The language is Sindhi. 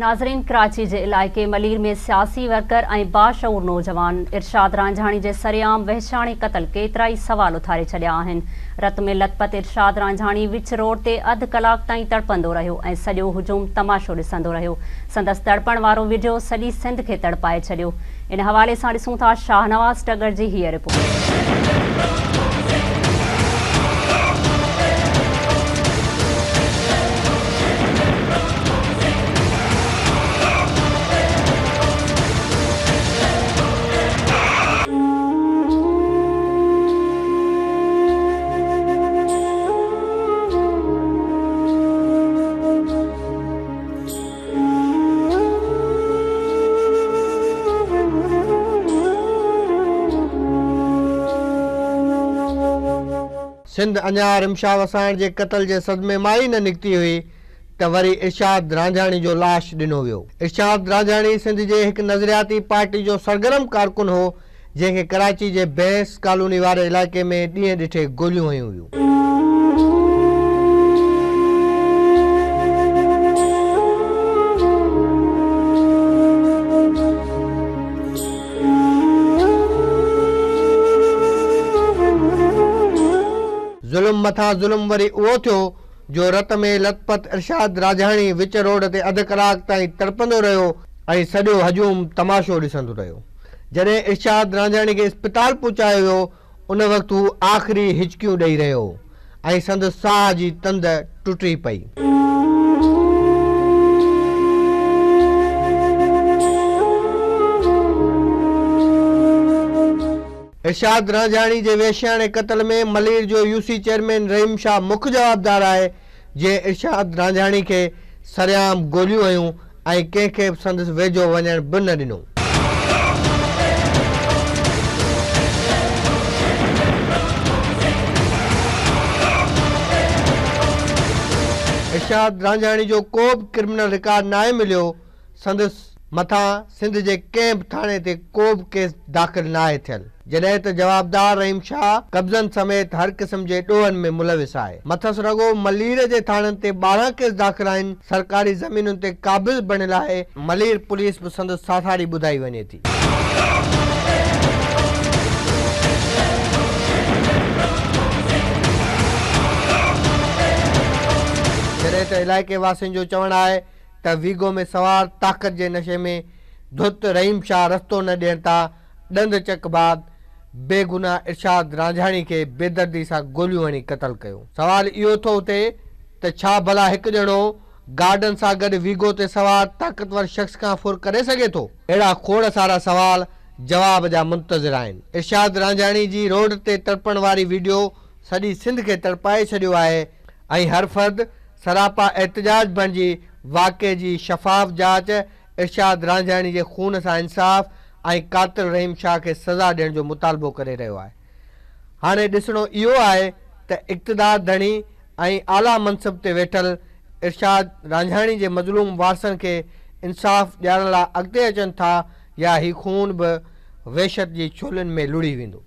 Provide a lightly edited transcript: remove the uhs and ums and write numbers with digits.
ناظرين ڪراچي جي علائقي ملير ۾ سياسي ورڪر ۽ باشعور نوجوان ارشاد رانجهاڻي جي سرعام وحشاڻي قتل ڪيترائي سوال اٿاري ڇڏيا آهن. رت ۾ لت پت ارشاد رانجهاڻي وچ روڊ تي اڌ ڪلاڪ تائين تڙپندو رهيو ۽ سڄو هجوم تماشو ڏسندو رهيو. سندس تڙپڻ وارو وڊيو سڄي سنڌ کي تڙپائي ڇڏيو. ان حوالي سان ڏسون ٿا شاهنواز ٽڳڙ جي هيء رپورٽ. سنڌ اڃا رمشا وساڻ جي قتل جي صدمي مان ئي نه نڪتي هئي ته وري ارشاد رانجهاڻي جو لاش ڏنو ويو. ارشاد رانجهاڻي سنڌ جي هڪ نظرياتي پارٽي جو سرگرم ڪارڪن هو جنهن کي ڪراچي جي بينس ڪالوني واري علائقي ۾ ڏينهن ڏٺي گوليون هنيون ويون. ظلم مٿان ظلم وري اهو ٿيو جو رت ۾ لت پت ارشاد راجهاڻي وچ روڊ تي اڌ ڪلاڪ تائين تڙپندو رهيو ۽ سڄو هجوم تماشو ڏسندو رهيو. جڏهن ارشاد رانجهاڻي کي اسپتال پهچايو ويو، ان وقت هو آخري هچڪيون ڏئي رهيو هو ۽ سندس ساهه جي تند ٽٽي پئي. ارشاد رانجهاڻي جي وحشياڻي قتل ۾ ملير جو يو سي چيئرمين رحيم شاهه مک جوابدار آهي، جنهن ارشاد رانجهاڻي کي سرعام گوليون هنيون ۽ ڪنهن کي به سندس ويجهو وڃڻ به نه ڏنو. ارشاد رانجهاڻي جو ڪو به ڪرمنل رڪارڊ ناهي مليو، سندس مٿان سنڌ جي ڪنهن به ٿاڻي تي ڪو به ڪيس داخل ناهي ٿيل، جڏهن ته جوابدار رحيم شاهه قبضن سميت هر قسم جي ڏوهن ۾ ملوث آهي. مٿس رڳو ملير جي ٿاڻن تي 12 ڪيس داخل آهن، سرڪاري زمينن تي قابض بڻيل آهي، ملير پوليس به سندس ساٿاري ٻڌائي وڃي ٿي. جڏهن ته علائقي واسين جو چوڻ آهي ته ويگو ۾ سوار طاقت جي نشي ۾ ڌت رحيم شاهه رستو نه ڏيڻ تان ڏند چڪ بعد بيگناهه ارشاد رانجهاڻي کي بيدردي سان گوليون هڻي قتل ڪيو. سوال اهو ٿو اٿي ته ڇا ڀلا هڪ ڄڻو گارڊن سان گڏ ويگو تي سوار طاقتور شخص کان ڦر ڪري سگهي ٿو؟ اهڙا کوڙ سارا سوال جواب جا منتظر آهن. ارشاد رانجهاڻي جي روڊ تي تڙپڻ واري ويڊيو سڄي سنڌ کي تڙپائي ڇڏيو آهي ۽ هر فرد سراپا احتجاج بڻجي واقعي جي شفاف جاچ، ارشاد رانجهاڻي جي خون سان انصاف ۽ قاتل رحيم شاهه کي سزا ڏيڻ جو مطالبو ڪري رهيو آهي. هاڻي ڏسڻو اهو آهي ته اقتدار ڌڻي ۽ اعليٰ منصب تي ويٺل ارشاد رانجهاڻي جي مظلوم وارثن کي انصاف ڏيارڻ لاء اڳتي اچن ٿا يا هي خون به وحشت جي ڇولين ۾ لڙهي ويندو.